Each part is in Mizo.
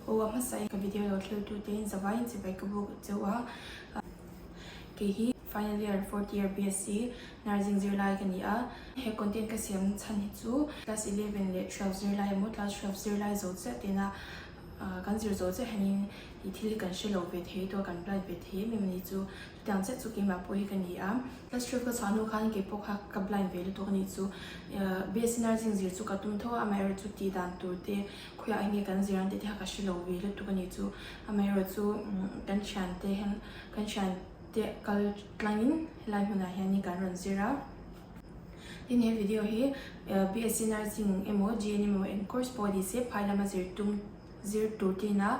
Aw a hmasa in ka video lo thlir tu te in zavai in chibai ka buk cheu a, kei hi final year fourth year BSc nursing zirlai ka ni a, he content ka siam chhan hi chu class 11 leh 12 zirlai emaw class 12 zirlai zo chiah tena kan zir zo chiah hianin i thil hi kan hre lo ve thei tawh a kan blind ve thei em em a ni chu chutiang chiah chu keimah pawh hi ka ni a. Class 12 ka chhuah hnu khan kei pawh kha ka blind ve lutuk a ni chu BSc nursing zir chu ka tum tho a amaherawhchu chu tih dan tur te Khawiah enge kan zir ang tih te kha ka hre lo ve lutuk a ni chu. Amaherawhchu kan thiante hian kan thiante kal tlangin helai hmunah hianin kan rawn zir a. Tin he video hi BSc Nursing emaw GNM emaw eng course pawh ni se phai lama zir tum zir tur tina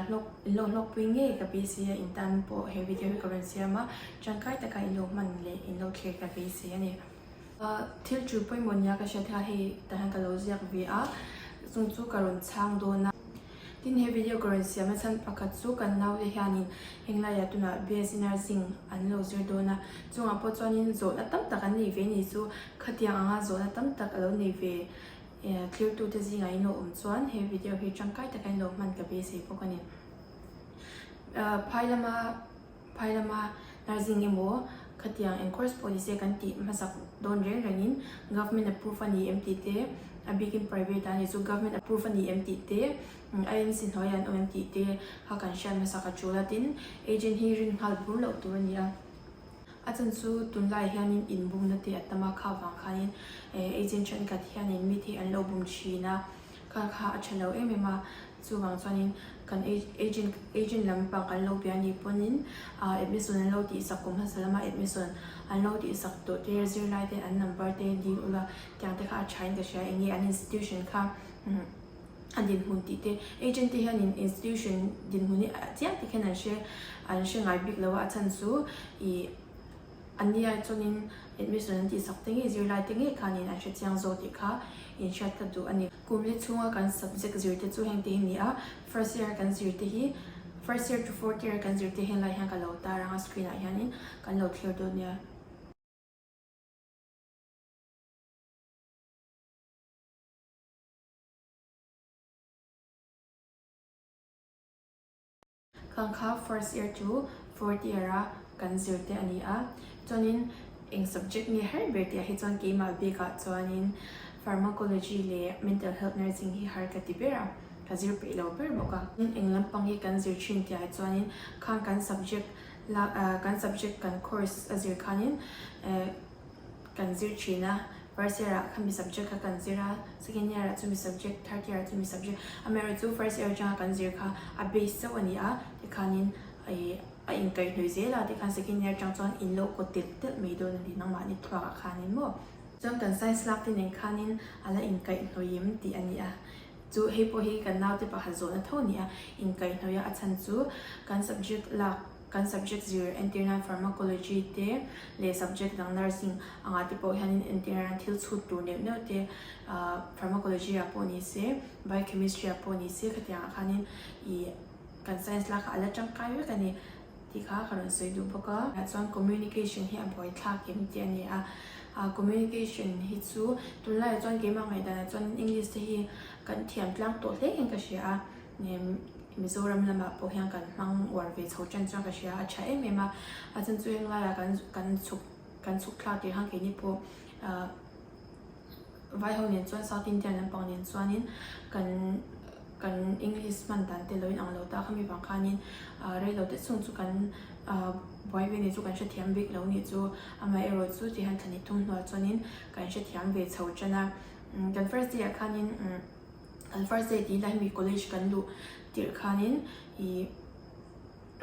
hlawk in lo hlawkpui ngei ka beisei a in tan pawh he video hi ka rawn siam a tangkai taka in lo hman leh in lo thlir ka beisei a ni. Thil ṭul pawimawh nia ka hriat kha hei tah hian ka lo ziak ve a, chung chu ka rawn chhang dawn a. Tin he video ka rawn siam a chhan pakhat chu kan naute hianin henglaiah tunah BSc Nursing an lo zir dawn a, chungah pawh chuanin zawhna tam tak an nei ve a ni chu khatiang anga zawhna tam tak a lo nei ve thlirtute zingah in lo awm chuan he video hi tangkai taka in lo hman ka beisei bawk a ni. Phai lama. Phai lama nursing emaw khatiang eng course pawh nise kan tih hmasak dawn reng rengin government approve a ni em tih te, a bikin private ah ni chu government approve a ni em tih te, IMC hnuaiah an awm em tih te kha kan hriat hmasak a tul a, tin agent hi rin nghal bur loh tur a ni a. A chan chu tunlaiah hianin inbumna te a tam a, kha vang khanin agent thenkhat hianin mite hi an lo bum thin a, kha kha a tha lo em em a. Chuvang chuanin kan agent agent lampang kan lo bia ni pawnin admission an lo tihsak kum hmasa lama admission an lo tihsak tawh te zirlai te an number te dil ula tiang te kha a thain ka hria eng nge an institution kha a dinhmun tih te agent te hianin institution dinhmun hi chiang tak hian an hre an hre ngai bik lo a a chhan chu ih An ni ai chuanin admission an tihsak te ngei zirlai te ngei khanin an hre chiang zawk tih kha inhriat ka duh a ni. Kum li chhunga kan subject zir te chu heng te hi ni a, first year kan zir te hi first year to fourth year kan zir te henglai hian ka lo tar ang a screen ah hianin kan lo thlir dawn nia. Khang kha first year chu fourth year a kan zir te a ni a, chuanin eng subject nge har ber tih ah hi chuan keimah bikah chuanin pharmacology leh mental health nursing hi har ka ti ber a, ka zir peih lo ber bawk a. Eng lampang hi kan zir thin tih ah chuanin khang kan subject lak kan subject kan course a zir khanin kan zir thin a. First year ah khami subject kha kan zir a, second year ah chumi subject, third year ah chumi subject, amaherawhchu first year atanga kan zir kha a base chauh a ni a, tikhanin ih a inkaihhnawih zel a, tikhan second year atang chuan in lo kaw telh telh mai dawn a ni nangmahni thluak ah khanin maw. Chuan kan science lak te nen khanin a la inkaihhnawih em tih a ni a, chu hei pawh hi kan naute pakhat zawhna tho a ni a, inkaihhnawih a a chhan chu kan subject lak Kan subject zir entir nan pharmacology te leh subject dang nursing anga te pawh hianin entir nan thil chhut tur neuh neuh te ah pharmacology ah pawh ni se biochemistry ah pawh ni se khatiang ah khanin ih kan science lak a la tangkai vek a ni tih kha ka rawn sawi duh bawk a. Chuan communication hi a buaithlak em tih a ni a, ah communication hi chu tunlaiah chuan keimah ngaihdanah chuan English te hi kan thiam tlang tawh hle hian ka hria a. Mizoram lamah pawh hian kan hmang uar ve chho tan chuan ka hria a tha em em a, a chan chu heng laiah kan kan chhuk kan chhuk thlak tir khan keini pawh ah vai ho nen chuan South Indian lampang nen chuanin kan kan English hman dan te lo inang lo ta khami vang khanin ah rei lo te chhung chu kan ah buai ve ni chu kan hrethiam bik lo nih chu amaherawh chu ti hian thlahnih thum hnuah chuanin kan hrethiam ve chho tan a kan first day ah khanin. Kan first day tih lai mi college kan luh tirh khanin ih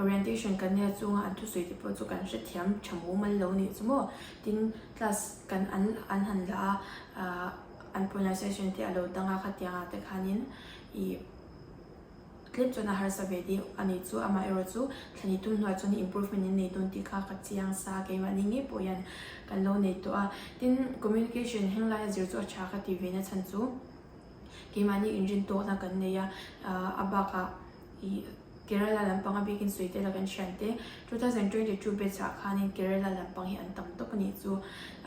orientation kan nia chunga an thusawi te pawh chu kan hrethiam tha mumal lo nih chu maw tin class kan an an han la a ah an pronunciation te a lo dang a khatiang ah te khanin ih tlem chuan a harsa ve deuh a nih chu amaherawh chu thlani tum hnuai chuan improvement in nei dawn tih kha ka chiang sa keimahni ngei pawh hian kan lo nei tawh a tin communication henglai a zir chu a tha ka ti ve na chhan chu. Keimahni inrin tawkna kan nei a, a bakah ih. Kerala lampang a bikin sawi tel a kan hriante 2022 batch ah khanin Kerala lampang hi an tam tawp a nih chu.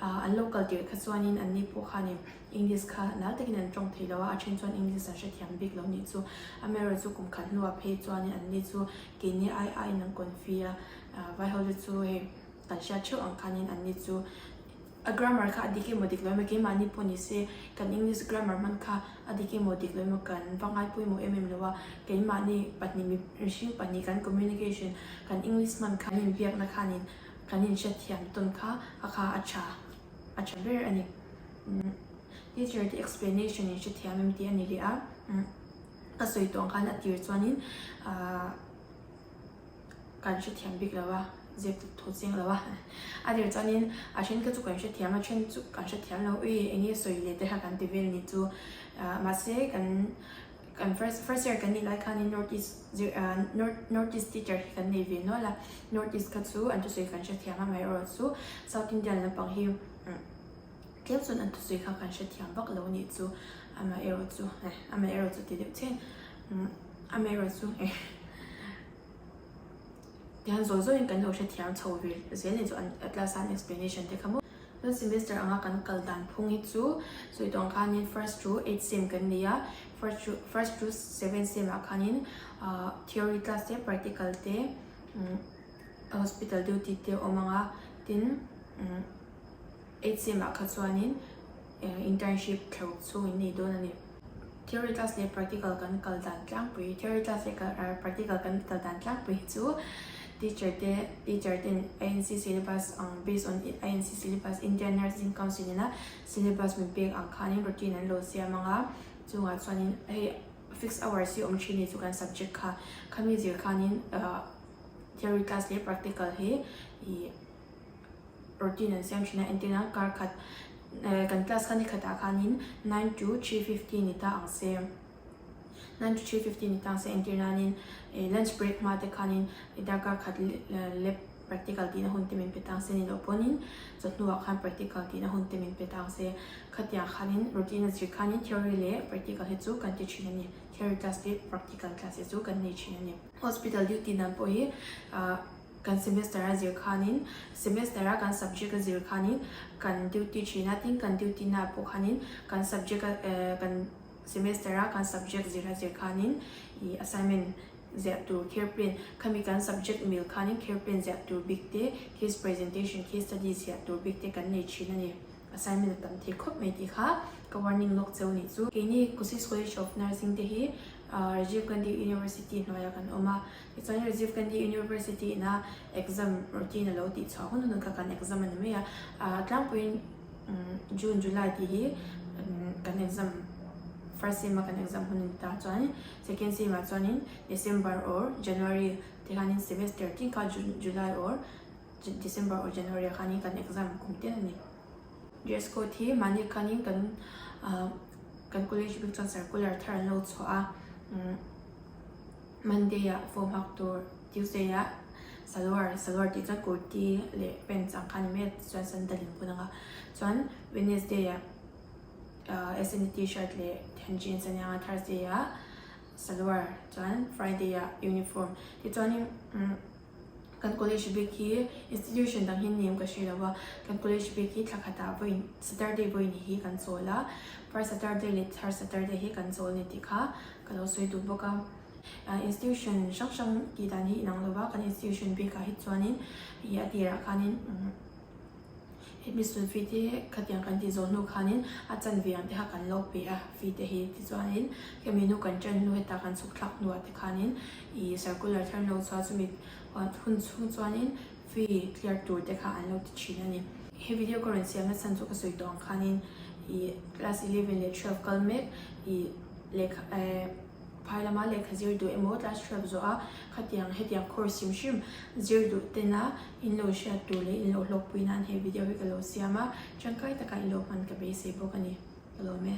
An lo kal tirh kha chuanin anni pawh khanin English kha nal takin an tawng thei lo a, a then chuan English an hrethiam bik lo nih chu. Amaherawhchu kum khat hnuah phei chuanin anni chu keini ai aiin an confi a, vai ho te chu hei kan hriat theuh ang khanin anni chu A grammar kha a dik emaw dik lo emaw keimahni pawh ni se kan English grammar hman kha a dik emaw dik lo emaw kan va ngai pawimawh em em lo a, keimahni pahnih mihring pahnih kan communication kan English hman kha kan inbiakna khanin kan inhriatthiam tawn kha a kha a tha a tha ber a ni. Teacher te explanation in hrethiam em tih a ni leh a, ka sawi tawh ang khan a tir chuanin ahh. Kan hrethiam bik lo a, zep thu chiang lo a. A tir chuanin a then kha chu kan hrethiam a, then chu kan hrethiam lo. Ui eng nge sawi leh te kha kan ti vel ni chu. Mahse kan kan first first year kan nih lai khanin North East zir North North East teacher hi kan nei ve nual a. North East kha chu an thusawi kan hrethiam a, amaherawhchu chu South Indian lampang hi tlem chuan an thusawi kha kan hrethiam vak lo nih chu. Amaherawhchu amaherawhchu ti deuh chian amaherawhchu. Tihian zawi zawiin kan lo hrethiam chho ve zel ni chu an class a an explanation te kha maw. Chuan semester anga kan kal dan phung hi chu sawi tawh ang khanin first to eight sem kan nei a, first to first to seven sem ah khanin ah theory class te practical te hospital duty te a awm ang a, tin eight sem ah kha chuanin internship thlaruk chhung in nei dawn a ni. Theory class leh practical kan kal dan tlangpui Theory class leh practical kan kal dan tlangpui hi chu teacher te teacher ten INC syllabus ang based on INC syllabus Indian Nursing Council ina syllabus min pek ang khanin routine an lo siam ang a chungah chuanin hei fixed hours hi awm thin ni chu kan subject kha khami zir khanin theory class leh practical hi ih routine an siam thin a entir nan kar khat kan class kha ni khatah khanin nine to 3:50 ni ta ang se nine to 3:50 ni ta ang se entir nanin lunch break hma te khanin darkar khat lab practical tihna hun te min pe ta ang se ni loh pawhin chawhnuah khan practical tihna hun te min pe ta ang se khatiang khanin routine a zir khanin theory leh practical hi chu kan ti thin a ni theory class leh practical class hi chu kan nei thin a ni hospital duty dan pawh hi ah. Kan semester a zir khanin, semester a kan subject a zir khanin kan duty thin a, tin kan duty na pawh khanin kan subject a kan semester a kan subject zir a zir khanin ih assignment ziah tur care plan khami kan subject mil khanin care plan ziah tur bik te, case presentation, case study ziah tur bik te kan nei thin a ni. Assignment a tam thei khawp mai tih kha ka warning lawk cheu nih chu. Keini Kusis College of Nursing te hi Rajiv Gandhi University hnuaiah kan awm a, Tichuan Rajiv Gandhi University ina exam routine a lo tih chhuah hun hun kha kan exam a ni mai a, ah tlangpuiin June, July tih hi kan exam first sem a kan exam hun a ni ta chuan second sem ah chuanin December or January te khanin semester tin kha June, July or December or January ah khanin kan exam kum tel a ni. Dress code hi mahni khanin kan ah kan college bik chuan circular thar an lo chhuah a. Monday ah form hak tur Tuesday ah salwar salwar tih chuan kurti leh pants ang kha a ni mai a chuan sandal in bun ang a chuan Wednesday ah ah SND t-shirt leh then jeans a nia ang a Thursday ah salwar chuan Friday ah uniform tichuanin umm kan college bik hi institution dang hi an ni em ka hre lo a kan college bik hi thla khatah vawiin Saturday vawiin hi kan chawl a first Saturday leh third Saturday hi kan chawl a ni tih kha. Ka lo sawi duh bawk a, institution hrang hrang tih dan hi inang lo va, kan institution bikah hi chuanin ih a tirah khanin admission fee te khatiang kan tih zawh hnu khanin a chanve ang te kha kan lo pe a fee te hi tichuanin hemi hnu kan ṭan hnu heta kan chhuk thlak hnuah te khanin ih circular thar lo chhuah chumi hun chhung chuanin fee clear tur te kha an lo ti ṭhin a ni. He video ka rawn siamna chhan chu ka sawi tawh ang khanin ih class 11 leh 12 kal mek ih lehkha eh phai lama lehkha zir duh emaw class 12 zawh a khatiang hetiang course hrim hrim zir duh tena in lo hriat tur leh in lo hlawkpui nan he video hi ka lo siam a tangkai taka in lo hman ka beisei bawk a ni ka lawm e.